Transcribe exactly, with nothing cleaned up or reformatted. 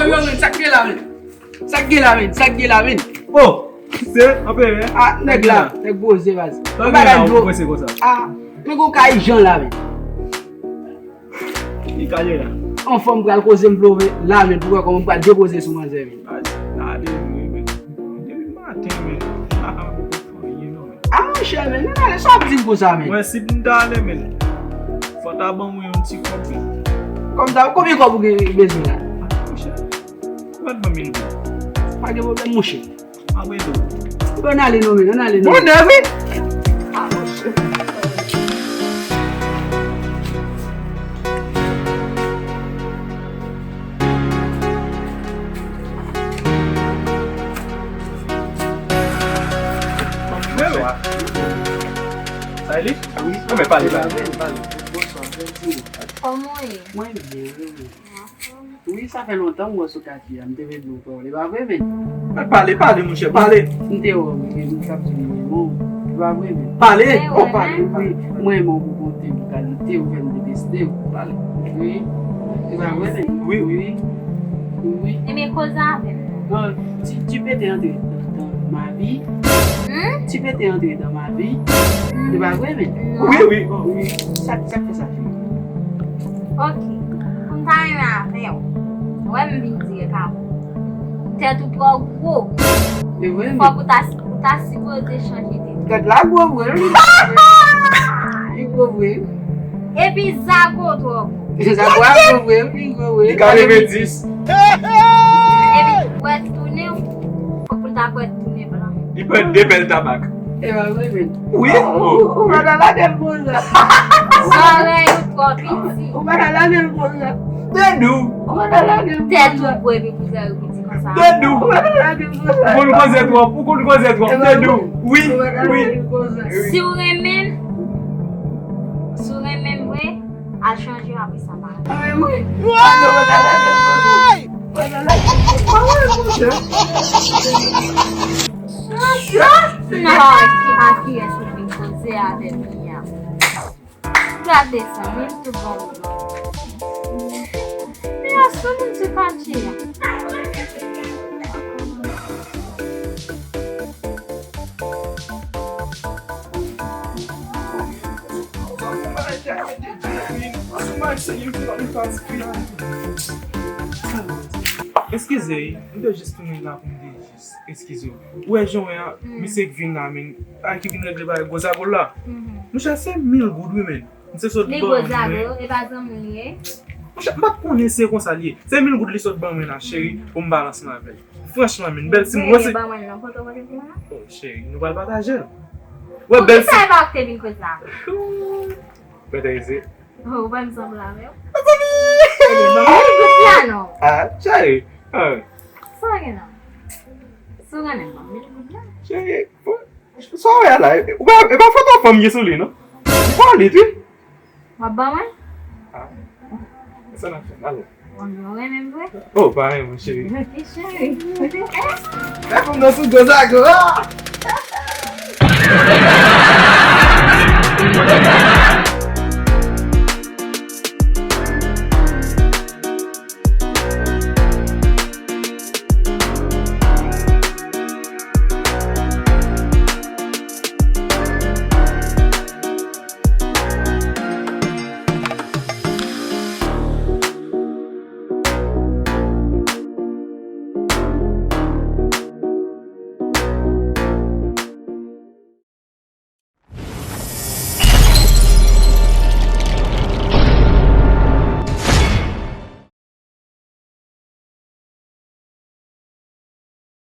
Yo, men, sa k gen la, men? Sa k gen la, men? Sa k gen la, men? Oh, se anperè. Ah, nèg la, nèg poze, baz. Sa gen la, ou prese konsa? Ah, men gon kay jan la, men. Li kale la. Yon fanm pral koze m vle w la, men, pou wè kòman m pral depoze sou manzè, men. Baz, gade, men, men. Depi maten, men. Ah, ah, mwen poko fè anyen, non, men. Ah, monchè, men, nou ale, sa w ap di m konsa, men? Mwen, si m ta ale, men, fò w ta ban mwen yon ti kòb, men. Kòm sa, konbyen kòb ou gen bezwen la? Ah, monchè, ou pa t ban mil goud. Pa gen pwoblèm, monchè. M ap rele w. Bon, ann ale non, men, ann ale non. Bon, David! Ah, monchè. Sa e li? Wi. Anben, pale, pale. Bonswa, bonswa. Kòman w ye? Mwen byen, wi, wi. Wi, sa fè lontan m wè w sou katye a, m te vle di w pale, pa vre, men? Mwen pale, pale, monchè, pale. M te wè w, men, m t ap di w, men, bon, pa vre, men? Pale. Oh, pale, wi. Mwen renmen w pou bonte, pou kalite, ou fè m deteste w. Pale. Wi. Se pa vre, men? Wi, wi. Wi. Wi. Ebyen, koze avè m. Non, ti, ti pete antre nan, nan ma vi. Hmm? Ti pete antre nan ma vi. Hmm. Se pa vre, men? Non. Wi, wi. Oh, wi. Sa, sa k fè sa, fi? Ok. Pou m ta renmen avè w, ou wè m vin dirèk avè w. Tèt ou twò gwo. Se vre, men. Fòk ou ta, ou ta sipoze chanje tèt. Tèt la gwo vre, wi. Li gwo vre. Epi zago twò gwo. Zago a gwo vre, wi, gwo vre. Li ka leve dis. Epi pwèt tounen, fòk ou ta pwèt tounen blan. Li pran de pèl tabak. E pa vre, men. Wi. Ou, ou, ou pa ta lage l konsa. Zòrèy ou twò piti. Ou pa ta lage l konsa. Tèt ou. Ou pa ta lage l konsa. Tèt ou gwo epi pou zòrèy ou piti konsa. Tèt ou. Ou pa ta lage l konsa. Ou konn koze twòp, ou konn koze twòp. Tèt ou. Wi, wi. Si w renmen m, si w renmen m vre, al chanje apre sa pa. Ay, wi. Ay, non, ou pa ta lage l konsa. Ou pa ta lage l konsa. Ou pa wè l konsa. Nan pa wè ki a kiyès ou vin koze avè m ya. Gade sa, men tout bon moun. Men a sou moun se katye a. Eskize, wi, m te jis tounen la pou m te jis eskize w. Ou wè jan w wè a, misye k vin la, men, a ki vin regle bagay gwo zago la. Monchè, se mil goud, wi, men. Misye sot ban mwen. Li gwo zago, e pa zanmi w li ye? Monchè, m pa t konnen se konsa li ye. Se mil goud li sot ban mwen la, cheri, pou m pale ansanm avè l. Franchman, men, bèl timoun, wè se. Ban mwen non, poto kote pou mwen la? Oh, cheri, nou pral pataje l. Wè, bèl ti. Poukisa e pa ou ki te vin koze avè l? Bèl tèyze. Oh, ou pa m sanble avè w. Mezanmi! Ebyen, ban mwen mil goud la non. Ah, cheri. Ah. Sa gen non. Si w renmen m, ban mil goud la. Cheri, bon. Sa w wè a la, e pa, e pa foto fanm ye sou li, non? Li pa li, wi. W ap ban mwen? Ah. Sa n ap fè, ale. Bon, ou renmen m vre? Oh, pa renmen, cheri. Ok, cheri. Fè pou m nan sou gwo zago, ah!